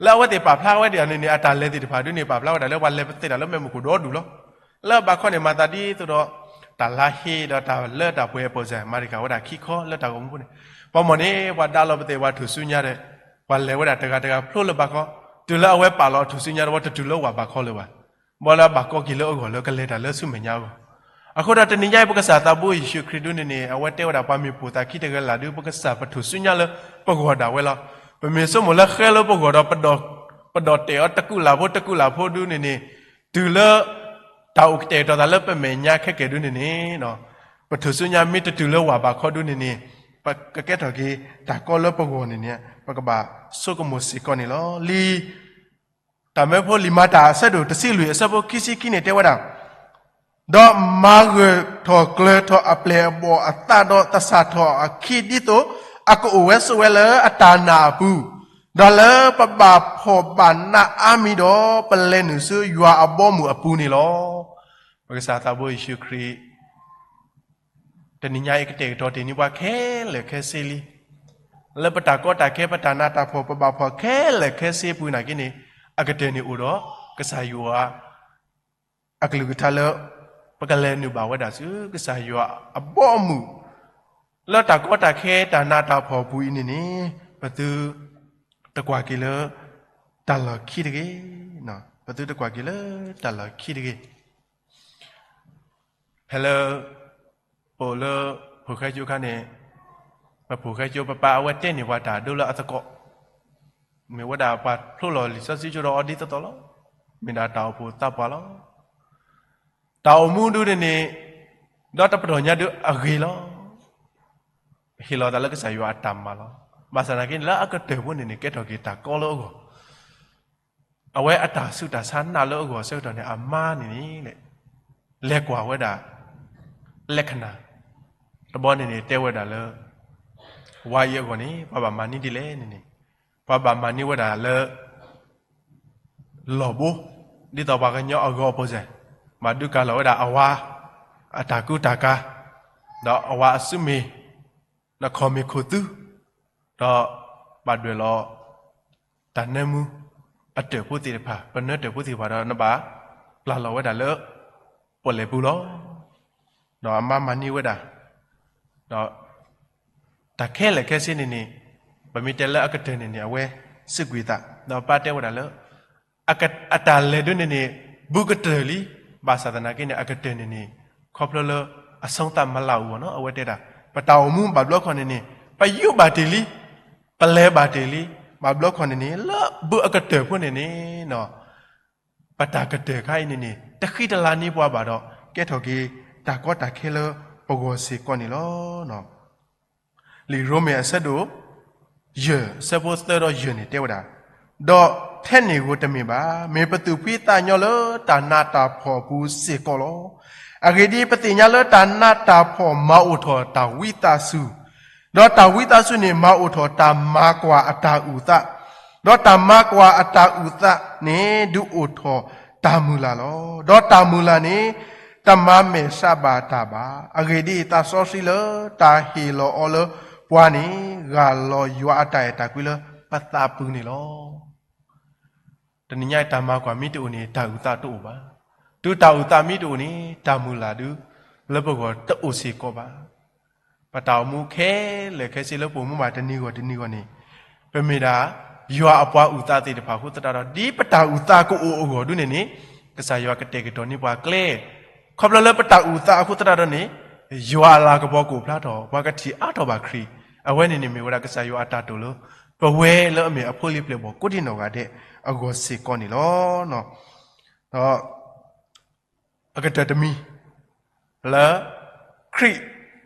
လၢအဝဲသ့ၣ်ပာ်ဖျါဝဲဒၣ်န့ၣ်န့ၣ် အတၢ်လဲၤသ့ၣ်တဖၣ်ဒုန့ၣ် ပာ်ဖျါဝဲဒၣ်လၢပှၤလဲၤပသ့ၣ်တၢ်လၢမဲာ်မုၢ်ခိၣ်ဒီဒူၣ်လီၤ. လၢဘၣ်ခီန့ၣ် မၤသးဒ်သိးဒီး တၢ်လါဟ့ဒီးတၢ်လၢတၢ်ပှဲၤအပၢၢ်စၢ် မၤတံာ်ဃာ်ဝဲဒၣ်ခံခီလၢတၢ်ဂီၤမူဖိန့ၣ်, ပှၤမီၢ်န့ၣ် ပှၤဒါလီၤပသ့ၣ်ပှၤထူၣ်စုညါဒီး ပှၤလဲၤဝဲဒၣ်တဂၤတဂၤဖျိလၢဘၣ်ခီ, တုၤလၢအဝဲပာ်လီၤအထူၣ်စုညါဒီး ဝဲတတုၤလၢဝၢ်ဘၣ်ခီလၢၤဘၣ်. ဘီလၢအဘၣ်ကီက့ၤလၢအဂီၢ်လၢကလဲၤတၢ်လၢဆူမဲာ်ညါအဂီၢ်. အဃိဒီးတနံၤညါအံၤ ပကစၢ်သးဘိယ့ၣ်ၡူးခရံာ်ဒုန့ၣ်န့ၣ် အဝဲတဲဝဲဒၣ်ပှၤမ့ၢ်ပိာ်သးခံတဂၤလၢ်ဒု ပကစၢ်ပထူၣ်စုညါလၢပဂီၢ်ဒၣ်ဝဲလီၤ. ပမ့ၢ်ဆိကမိၣ်လၢဃဲလၢပဂီၢ်ဒီး ပဒိးတဲာ်အီၤတကုာ်လၢ်ဖိတကုာ်လၢ်ဖိဒုန့ၣ်န့ၣ်, တုၤလၢ တၢ်အိၣ်ကတဲာ်ကတီၤသးလၢပမဲာ်ညါခဲကဲဒုန့ၣ်န့ၣ်, ပထူၣ်စုညါမ့ၢ်တတုၤလၢဝၢ်ဘၣ်ခီဒုန့ၣ်န့ၣ်, ပကကဲထီၣ်က့ၤတၢ်ကီလၢပဂီၢ်န့ၣ်န့ၣ် ပကဘၣ်ဆိကမိၣ်စ့ၢ်ကီးန့ၣ်လီၤ. လံာ် တၢ်မၢဖိလံာ်မၤတၢ်အဆၢဒိၣ်တဆံလွံၢ်အဆၢဖိခံဆံခံန့ၣ်တဲဝဲဒၣ်, ဒီးမၤဂၢၢ်ထီၣ်ကျၢၤထီၣ်အပျဲၢ်အဘီၣ်အသးဒီးသဆၣ်ထီၣ်အခံဒ်သိး အကအိၣ်ဝဲဆိးဝဲလၢအတၢ်နာ်အပူၤ, ဒီးလၢပဘၣ်ဖှီၣ်ဘၣ်နးအါမံၤဒီး ပလဲၤနုာ်ဆူယွၤအဘီအမုၢ်အပူၤန့ၣ်လီၤ. ပကစၢ်သးဘိယ့ၣ်ၡူးခရံာ် တနံၤညါအံၤကတဲာ်ကတီၤတ့ၢ်န့ၢ်ပှၤခဲလၢာ်ခဲဆ့လံ. လၢပတၢ်ကီတၢ်ခဲ ပတၢ်နးတၢ်ဖှီၣ် ပဘၣ်ဖှီၣ်ခဲလၢာ်ခဲဆ့ပူၤနာ်က့န့ၣ်, အကတၢၢ်န့ၣ်အိၣ်ဒီး ကစၢ်ယွၤ အကလုၢ်ကထါလၢ ပကလဲၤနုာ်ဘၣ်ဝဲဒၣ်ဆူ ကစၢ်ယွၤအဘီအမုၢ်, လၢတၢ်ကီတၢ်ခဲတၢ်နးတၢ်ဖှီၣ်ပူၤအံၤန့ၣ်န့ၣ်, ပသုတကွၢ်က့ၤလၢ တၢ်လီၢ်ခံတဂ့ၤ, ပသုတကွၢ်က့ၤလၢတၢ်လီၢ်ခံတဂ့ၤ. ဖဲလၢ ပအိၣ်လၢ ဖိၣ်ဃဲကၠိအခါန့ၣ်, ပဖိၣ်ဃဲကၠိပပၢ်အဝဲတဲန့ၢ်ပှၤတၢ်ဒိလၢအသကိး, မ့ၢ်ဝဲဒၣ်ပှၤဖျိလီၤလံာ်စီဆှံကၠိဒီးအီၤဒ်သိးသိးလီၤ. မ့ၢ်ဒၣ်တၢ်အိၣ်ဖှိၣ်သးပှၢ်လီၤ. တၢ်အိၣ်မူဒုန့ၣ်န့ၣ်, ဒီးတပတီၢ်ညါဒုအဂ့ၤလီၤ. ဟ့ၣ်လီၤသးလၢကစၢ်ယွၤအတၢ်မၤလီၤ. ဘၣ်ဆၣ်သနာ်က့န့ၣ် လၢအကတၢၢ်ဖိန့ၣ်န့ၣ် ကဲထီၣ်က့ၤတၢ်ကီလၢအဂီၢ် အဝဲအတၢ်ဆူးတၢ်ဆါနးလၢအဂီၢ်အဆၢကတီၢ်န့ၣ် အမါန့ၣ်န့ၣ် လဲၤကွၢ်ဝဲဒၣ် လက္ခဏာ တဘီန့ၣ်န့ၣ် တဲဝဲဒၣ်လၢ ဝါအံၤအဂီၢ်န့ၣ် ပှၤဘၣ်မၤန့ၢ်ဒ်လဲၣ်န့ၣ်န့ၣ်, ပှၤဘၣ်မၤန့ၢ်ဝဲဒၣ်လၢ လီၢ်ဘိ, ဒ်သိးပှၤကညီအဂီၤအပၢၤစဲၣ်, ဘၣ်ဒုးကၤလီၤဝဲဒၣ်အဝၤ အတၢ်ကူတၢ်ကၤ, ဒီးအဝၤအစုမ့ၢ် နခီၣ်မ့ၢ်ခိၣ်သူ, ဒီးဘၣ်ဒွဲၣ်လီၤ တၢ်နၢမူအတၢၢ်ဖိသ့ၣ်တဖၣ်, ပနၢတၢၢ်ဖိသ့ၣ်တဖၣ်ဒီး နဘၣ်ပျၢ်လီၤဝဲဒၣ်လၢ ပီၣ်လဲၣ်ပူၤလီၤ. ဒီးအမါမၤန့ၢ်ဝဲဒၣ်, ဒီးတၢ်ခဲလၢာ်ခဲဆ့န့ၣ်န့ၣ်, ပမ့ၢ်တဲလၢအကတၢၢ်န့ၣ်န့ၣ် အဝဲစူးကွံာ်သး, ဒီးပၢ်တဲဝဲဒၣ်လၢ အတၢ်လဲၤဒုန့ၣ်န့ၣ် ဘူးကတၢၢ်လံ, ဘၣ်ဆၣ်သနာ်က့န့ၣ် အကတၢၢ်န့ၣ်န့ၣ် ခီဖျိလၢအဆူးသးမလၢအဂီၢ်နီၤ, အဝဲတဲဒၣ် ပတၢ်အိၣ်မူဘၣ်ဘျီခီန့ၣ်န့ၣ် ပယူးဘၣ်တ့ၢ်လံ, ပလဲၤဘၣ်တ့ၢ်လံ, ဘၣ်ဘျီခီန့ၣ်န့ၣ် လၢဘူးအကတၢၢ်ဖိန့ၣ်န့ၣ် ပတၢ်ကတၢၢ်ခါအံၤန့ၣ်န့ၣ် တဃံတလၤန့ၢ်ပှၤဘၣ်ဒီး ကဲထီၣ်က့ၤတၢ်ကီတၢ်ခဲလၢပဂီၢ်စ့ၢ်ကီးန့ၣ်လီၤ. လံာ်ရိမ့ၤအဆၢဒိၣ် ယဲၢ် အဆၢဖိသၢဒီးယဲၢ်န့ၣ်တဲဝဲဒၣ်, ဒီးထဲန့ၣ်ဧိၤတမ့ၢ်ဘၣ်, မ့ၢ်ပသူၣ်ဖှံသးညီလၢတၢ်နးတၢ်ဖှီၣ်အပူၤစ့ၢ်ကီးလီၤ. အဂ့ၢ်ဒ်အံၤ, ပသ့ၣ်ညါလၢတၢ်နးတၢ်ဖှီၣ်မၤအိၣ်ထီၣ်တၢ်ဝံသးစူၤ, ဒီးတၢ်ဝံသးစူၤန့ၣ် မၤအိၣ်ထီၣ်တၢ်မၤကွၢ်အတၢ်အုၣ်သး, ဒီးတၢ်မၤကွၢ်အတၢ်အုၣ်သးန့ၣ် ဒုးအိၣ်ထီၣ်တၢ်မုၢ်လၢ်လီၤ. ဒီးတၢ်မုၢ်လၢ်န့ၣ် တမၤမဲာ်ဆှးဘၣ်တၢ်ဘၣ်. အဂ့ၢ်ဒ်အံၤ, သးစီဆှံလၢတၢ်ဟ့ၣ်လီၤအီၤလၢပှၤန့ၣ် ဂၢ်လီၤယွၤအတၢ်အဲၣ်တၢ်ကွံလၢပသးပူၤန့ၣ်လီၤ. တနံၤညါအံၤ တၢ်မၤကွၢ်မ့ၢ်တအိၣ်န့ၣ် တၢ်အုၣ်သးတအိၣ်ဘၣ်. တုၤတၢ်အုၣ်သးမ့ၢ်တအိၣ်န့ၣ် တၢ်မုၢ်လၢ်ဒု လၢပဂီၢ်တအိၣ်စ့ၢ်ကီးဘၣ်. ပတၢ်အိၣ်မူခဲလၢာ်ခဲဆ့လၢပအိၣ်မူဘၣ်တနံၤဂီၢ်တနံၤဂီၢ်န့ၣ် ပမ့ၢ်ဒၣ် ယွၤအပှၤအုၣ်သးသ့ၣ်တဖၣ်အဃိသတးဒီး ဒ်ပတၢ်အုၣ်သးကအိၣ်အဂီၢ်ဒုန့ၣ်န့ၣ် ကစၢ်ယွၤကတဲာ်ကတီၤန့ၢ်ပှၤကျဲ ခီဖျိလၢပတၢ်အိၣ်သးအဃိသတးဒီးန့ၣ်, ယွၤအလၤကပီၤကအိၣ်ဖျါထီၣ်, ပှၤကထံၣ်အါထီၣ်ဘၣ်ခရံာ်, အဝဲန့ၣ်န့ၣ်မ့ၢ်ဝဲဒၣ်ကစၢ်ယွၤအတၢ်တိာ်လၢ ပဝဲလၢအမ့ၢ်အဖိလံၤပျဲၢ်ဘီၣ်ကိးဒံနီၢ်ဂၤဒဲးအဂီၢ်စ့ၢ်ကီးန့ၣ်လီၤ. ဒီး အကတၢၢ်တမံၤ လၢ ခရံာ်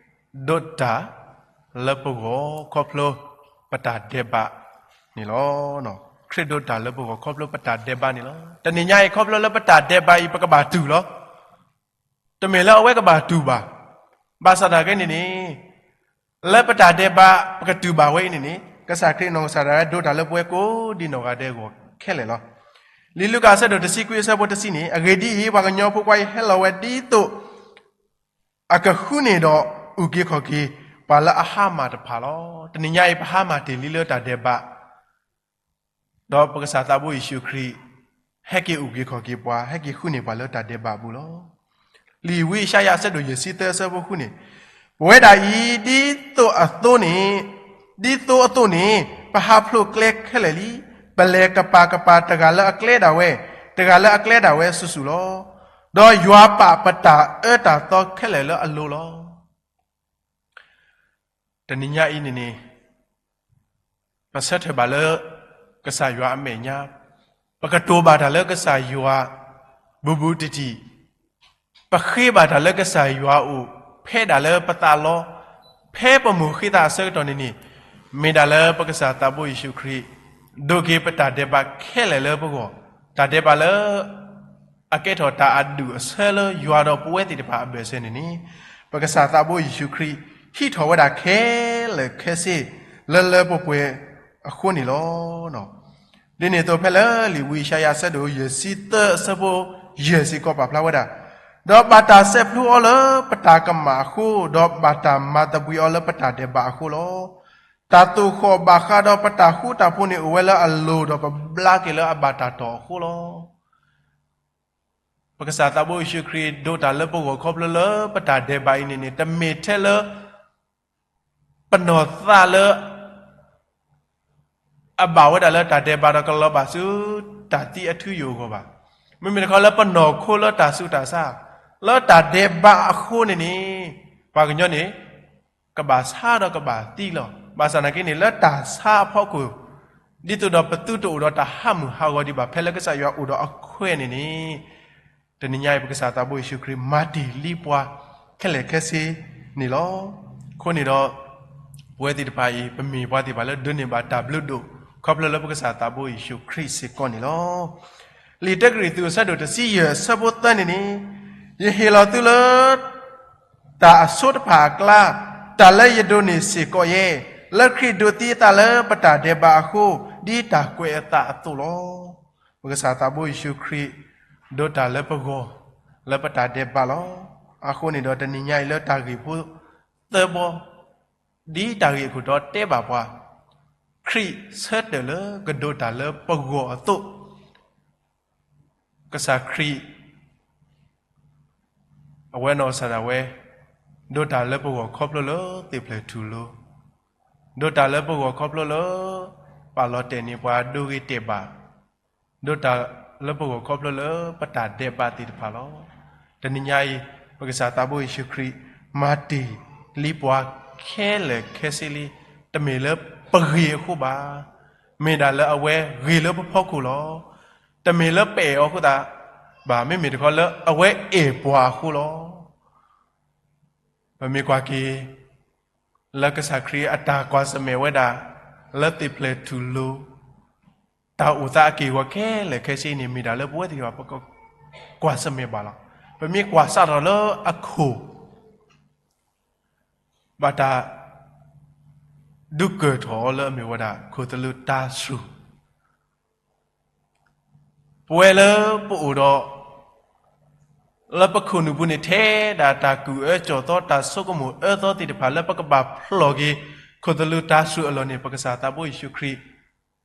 ဒိးတၢ်လၢပဂီၢ်ခီဖျိပတၢ်ဒဲးဘးန့ၣ်လီၤ. ခရံာ်ဒိးတၢ်လၢပဂီၢ်ခီဖျိပတၢ်ဒဲးဘးန့ၣ်လီၤ. တနံၤညါအံၤခီဖျိလၢပတၢ်ဒဲးဘးအံၤ ပကဘၣ်တူၢ်လီၤ. တမ့ၢ်လၢအဝဲကဘၣ်တူၢ်ဘၣ်. ဘၣ်ဆၣ်သနာ်က့န့ၣ်န့ၣ် လၢပတၢ်ဒဲးဘး ပကတူၢ်ဘၣ်ဝဲအံၤန့ၣ်န့ၣ် ကစၢ်ခရံာ်နီၢ်ကစၢ်ဒၣ်ဝဲဒိးတၢ်လၢပဝဲကိးဒံနီၢ်ဂၤဒဲးအဂီၢ်ခဲလၢာ်လီၤ. လံာ်လူၤကၣ်အဆၢဒိၣ်တဆံခွံအဆၢဖိတဆံန့ၣ်, အဂ့ၢ်ဒ်အံၤ, ပှၤကညီဖိခွါအံၤဟဲလီၤဝဲဒ်သိး အကဃုန့ၢ်ဒီးအုၣ်က့ၤခီၣ်က့ၤ ပှၤလၢအဟါမၢ်တဖၣ်လီၤ. တနံၤညါအံၤ ပဟါမၢ်တ့ၢ်လံလၢတၢ်ဒဲးဘး ဒီးပကစၢ်သးဘိယ့ၣ်ၡူးခရံာ် ဟဲက့ၤအုၣ်က့ၤခီၣ်က့ၤပှၤ, ဟဲက့ၤဃုန့ၢ်ပှၤလၢတၢ်ဒဲးဘးအပူၤလီၤ. လံာ်ဝံယၡါယၤအဆၢဒိၣ်ယဲၢ်ဆံသၢအဆၢဖိဃုန့ၣ်, ပဝဲဒၣ်အံၤ ဒ်သိးအသိးန့ၣ်, ဒ်သိးအသိးန့ၣ် ပဟးဖျိးကျဲခဲလၢာ်လံ, ပလဲၤကပၤကပၤ တဂၤလၢအကျဲဒၣ်ဝဲ, တဂၤလၢအကျဲဒၣ်ဝဲဆူၣ်ဆူၣ်လီၤ. ဒီးယွၤပာ်ပတၢ်အၢတၢ်သီခဲလၢာ်လၢအလိၤလီၤ. တနံၤညါအံၤန့ၣ်န့ၣ် ပဆၢထၢၣ်ဘၣ်လၢ ကစၢ်ယွၤအမဲာ်ညါ, ပကတိၤဘၣ်တၢ်လၢကစၢ်ယွၤ ဘူးဘူးတံၢ်တံၢ်, ပဃ့ဘၣ်တၢ်လၢကစၢ်ယွၤအအိၣ် ဖဲဒၣ်လၢပသးလီ, ဖဲပမိၢ်ဃ့သးအဆၢကတီၢ်န့ၣ်န့ၣ်, မ့ၢ်ဒၣ်လၢပကစၢ်သးဘိယ့ၣ်ၡူးခရံာ် ဒိးက့ၤပတၢ်ဒဲးဘးခဲလၢာ်လၢပဂီၢ်, တၢ်ဒဲးဘးလၢ အကဲထီၣ်တၢ်အဒူၣ်အဆၢလၢယွၤဒီးပဝဲသ့ၣ်တဖၣ်အဘၢၣ်စၢၤန့ၣ်န့ၣ်, ပကစၢ်သးဘိယ့ၣ်ၡူးခရံာ် ဟံးထီၣ်ဝဲဒၣ်ခဲလၢာ်ခဲဆ့ လၢလၢပှဲၤပှဲၤအဃိန့ၣ်လီၤ. ဒ်န့ၣ်အသိးဖဲလၢလံာ်ဝံယၡါယၤအဆၢဒိၣ်ယဲၢ်ဆံသၢအဆၢဖိယဲၢ်စ့ၢ်ကီးပာ်ဖျါဝဲဒၣ်, ဒီးဘၣ်တၢ်စဲးဖျိအီၤလၢပတၢ်ကမၣ်အဃိ, ဒီးဘၣ်တၢ်မၤသဘှံးအီၤလၢပတၢ်ဒဲးဘးအဃိလီၤ. တၢ်သိၣ်ဃီၣ်ဘၣ်ဃးဒီးပတၢ်ဃူတၢ်ဖိးန့ၣ်အိၣ်ဝဲလၢအလိၤ, ဒီးပဘျါက့ၤလၢအဘၣ်တၢ်တီၢ်အဃိလီၤ. ပကစၢ်သးဘိယ့ၣ်ၡူးခရံာ်ဒိးတၢ်လၢပဂီၢ်ခီဖျိလၢပတၢ်ဒဲးဘးအံၤန့ၣ်န့ၣ်, တမ့ၢ်ထဲလၢ ပနီၢ်သးလၢ အဘၣ်ဝဲဒၣ်လၢတၢ်ဒဲးဘးဒီးကလီၤဘၣ်ဆူ တၢ်သံအထူအယိာ်အဂီၢ်ဘၣ်. မ့မ့ၢ်တခီလၢပနီၢ်ခိလၢတၢ်ဆူးတၢ်ဆါ, လၢတၢ်ဒဲးဘးအဃိန့ၣ်န့ၣ်, ပှၤကညီန့ၣ် ကဘၣ်ဆါဒီးကဘၣ်သံလီၤ. ဘၣ်ဆၣ်သနာ်က့န့ၣ် လၢတၢ်ဆါအဖီခိၣ်, ဒ်သိးဒီးပသုတအိၣ်ဒီးတၢ်ဟးမုၢ်ဟးဂီၤဒံးဘၣ် ဖဲလၢကစၢ်ယွၤအိၣ်ဒီးအခွဲးန့ၣ်န့ၣ်, တနံၤညါအံၤ ပကစၢ်သးဘိယ့ၣ်ၡူးခရံာ် မၤတ့ၢ်လံပှၤခဲလၢာ်ခဲဆ့န့ၣ်လီၤ. အဃိန့ၣ်ဒီး ပဝဲသ့ၣ်တဖၣ်အံၤ ပမ့ၢ်ပှၤသ့ၣ်တဖၣ်လၢဒိးန့ၢ်ဘၣ်တၢ်ဘျုးဒိၣ် ခီဖျိလၢပကစၢ်သးဘိယ့ၣ်ၡူးခရံာ်စ့ၢ်ကီးန့ၣ်လီၤ. လံာ်တၢကရံၣ်သူးအဆၢဒိၣ်တဆံယဲၢ်အဆၢဖိသၢန့ၣ်န့ၣ်, ယဟ့ၣ်လီၤသုလၢ တၢ်အဆိတဖၣ်အကျါ, တၢ်လၢယဒိးန့ၢ်စ့ၢ်ကီးယဲ, လၢခရံာ်ဒိးသံအသးလၢပတၢ်ဒဲးဘးအဃိ, ဒ်တၢ်ကွဲးအသးအသိးလီၤ. ပကစၢ်သးဘိယ့ၣ်ၡူးခရံာ် ဒိးတၢ်လၢပဂီၢ် လၢပတၢ်ဒဲးဘးလီၤ. အဃိန့ၣ်ဒီးတနံၤညါအံၤလၢတၢ်ဂ့ၢ်ဖိသၢဘီ, ဒ်တၢ်ဂ့ၢ်အခိၣ်တီတဲဘၣ်ပှၤ, ခရံာ်ဆၢထၢၣ်လၢကဒိးတၢ်လၢပဂီၢ်အသိး, ကစၢ်ခရံာ် အဝဲနီၢ်ကစၢ်ဒၣ်ဝဲ ဒိးတၢ်လၢပဂီၢ်ခီဖျိလၢသ့ၣ်ဖျဲၣ်ထူၣ်လိၤ, ဒိးတၢ်လၢပဂီၢ်ခီဖျိလၢ ပာ်လီၤတဲာ်န့ၢ်ပှၤဒိဂ့ၤတဲာ်ဘၣ်, ဒိးတၢ်လၢပဂီၢ်ခီဖျိလၢပတၢ်ဒဲးဘးသ့ၣ်တဖၣ်လီၤ. တနံၤညါအံၤ ပကစၢ်သးဘိယ့ၣ်ၡူးခရံာ် မၤတ့ၢ်လံပှၤခဲလၢာ်ခဲဆ့လံ, တမ့ၢ်လၢပဂ့ၤအဃိဘၣ်, မ့ၢ်ဒၣ်လၢအဝဲဂ့ၤလၢပဖီခိၣ်လီၤ. တမ့ၢ်လၢပအဲၣ်အီၤအဃိသတးဘၣ်, မ့မ့ၢ်တခီလၢအဝဲအဲၣ်ပှၤအဃိလီၤ. ပမ့ၢ်ကွၢ်က့ၤ လၢကစၢ်ခရံာ်အတၢ်ကွၢ်ဆၢၣ်မဲာ်ဝဲဒၣ် လၢသ့ၣ်ဖျဲၣ်ထူၣ်လိၤ တၢ်အိၣ်သးအက့ၢ်အဂီၤခဲလၢာ်ခဲဆ့န့ၣ် မ့ၢ်ဒၣ်လၢပဝဲသ့ၣ်တဖၣ် ပကကွၢ်ဆၢၣ်မဲာ်ဘၣ်လီၤ. ပမ့ၢ်ကွၢ်စးထီၣ်လၢအခိၣ် ဘၣ်တၢ် ဒုးကၢၢ်ထီၣ်အီၤလၢအမ့ၢ်ဝဲဒၣ် ခိၣ်သလုးတၤဆှုၣ် ပဝဲလၢပအိၣ်ဒီး လၢပခိၣ်နူာ်ပူၤန့ၣ် ထဲဒၣ်တၢ်ကူၣ်အၢကၠီၣ်သီ တၢ်ဆိကမိၣ်အၢသီသ့ၣ်တဖၣ် လၢပကဘၣ်ဖျိးက့ၤ ခိၣ်သလုးတၤဆှုၣ်အလီၢ်န့ၣ် ပကစၢ်သးဘိယ့ၣ်ၡူးခရံာ်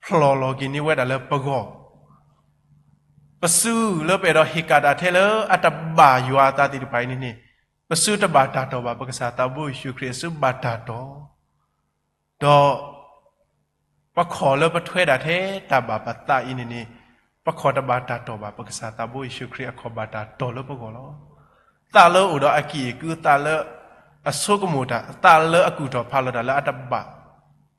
ဖျိးလီၤက့ၤန့ၢ်ဝဲဒၣ်လၢပဂီၢ်, ပစုလၢပအဲၣ်ဒိးဟ့ၣ်ကၣ်တၢ်ထဲလၢအတဘၣ်ယွၤအသးသ့ၣ်တဖၣ်အံၤန့ၣ်န့ၣ်, ပစုတဘၣ်တၢ်တီၢ်ဘၣ် ပကစၢ်သးဘိယ့ၣ်ၡူးခရံာ်အစုဘၣ်တၢ်တီၢ် ဒီး ပခီၣ်လၢပထွဲဒၣ်ထဲတၢ်ဘၣ်ပသးအံၤန့ၣ်န့ၣ်, ပခီၣ်တဘၣ်တၢ်တီၢ်ဘၣ် ပကစၢ်သးဘိယ့ၣ်ၡူးခရံာ်အခီၣ်ဘၣ်တၢ်တီၢ်လၢပဂီၢ်လီၤ. သးလၢအိၣ်ဒီးအကံၢ်အကုၢ်, သးလၢအဆိကမိၣ်တၢ်, သးလၢအကူၣ်ထီၣ်ဖးလီၤတၢ်လၢအတဘၣ်,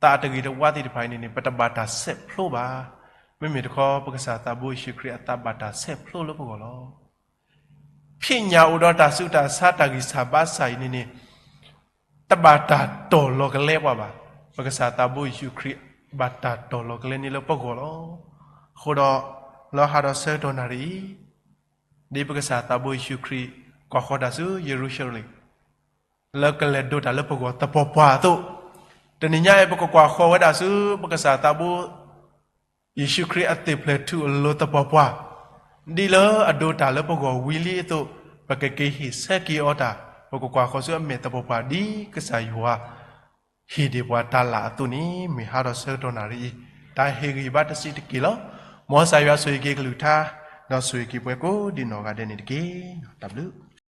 သးအတဂ့ၤတဝါသ့ၣ်တဖၣ်အံၤန့ၣ်န့ၣ် ပတဘၣ်တၢ်ဆဲးဖျိဘၣ်. မ့မ့ၢ်တခီ ပကစၢ်သးဘိယ့ၣ်ၡူးခရံာ်အသးဘၣ်တၢ်ဆဲးဖျိလၢပဂီၢ်လီၤ. ဖံးညၣ်အိၣ်ဒီးတၢ်ဆူးတၢ်ဆါတၢ်ဂံၢ်စၢ်ဘါစၢ်အံၤန့ၣ်န့ၣ် တဘၣ်တၢ်တီၢ်လီၤကလဲပှၤဘၣ်. ပကစၢ်သးဘိယ့ၣ်ၡူးခရံာ် ဘၣ်တၢ်တီၢ်လီၤကလဲန့ၣ်လၢပဂီၢ်လီၤ. အဃိဒီး လၢဟါဒီးဆၢကတီၢ်နၣ်ရံၣ်အံၤ ဒ်ပကစၢ်သးဘိယ့ၣ်ၡူးခရံာ် ကွၢ်ဃီၤတၢ်ဆူယရူၤၡလ့ၣ် လၢကလဲၤဒိးတၢ်လၢပဂီၢ်သပှၢ်ပှၢ်အသိး, တနံၤညါအံၤ ပကကွၢ်ဃီၤဝဲဒၣ်ဆူ ပကစၢ်သးဘိ ယ့ၣ်ၡူးခရံာ်အသွံၣ်ဖျဲးထူၣ်အလိၤသပှၢ်ပှၢ်, ဒ်လၢအဒိးတၢ်လၢပဂီၢ်ဝံၤလံအသိး, ပကက့ၤဟ့ၣ်ဆၢက့ၤအီၤတၢ်, ပကကွၢ်ဃီၤဆူအမဲာ်သပှၢ်ပှၢ် ဒ်ကစၢ်ယွၤ ဟ့ၣ်ဒံးပှၤတၢ်လၢ်အသိးန့ၣ် မ့ၢ်ဟါဒီးဆၢကတီၢ်နၣ်ရံၣ်အံၤ တၢ်ဟ့ၣ်ဂံၢ်ဘါတဆံးတက့ၢ်လီၤ. မ်ကစၢ်ယွၤဆိၣ်ဂ့ၤက့ၤကလုၢ်ကထါ, ဒီးဆိၣ်ဂ့ၤက့ၤပှၤကိးဒံးနီၢ်ဂၤဒဲးန့ၣ်တက့ၢ်. တၢ်ဘျုး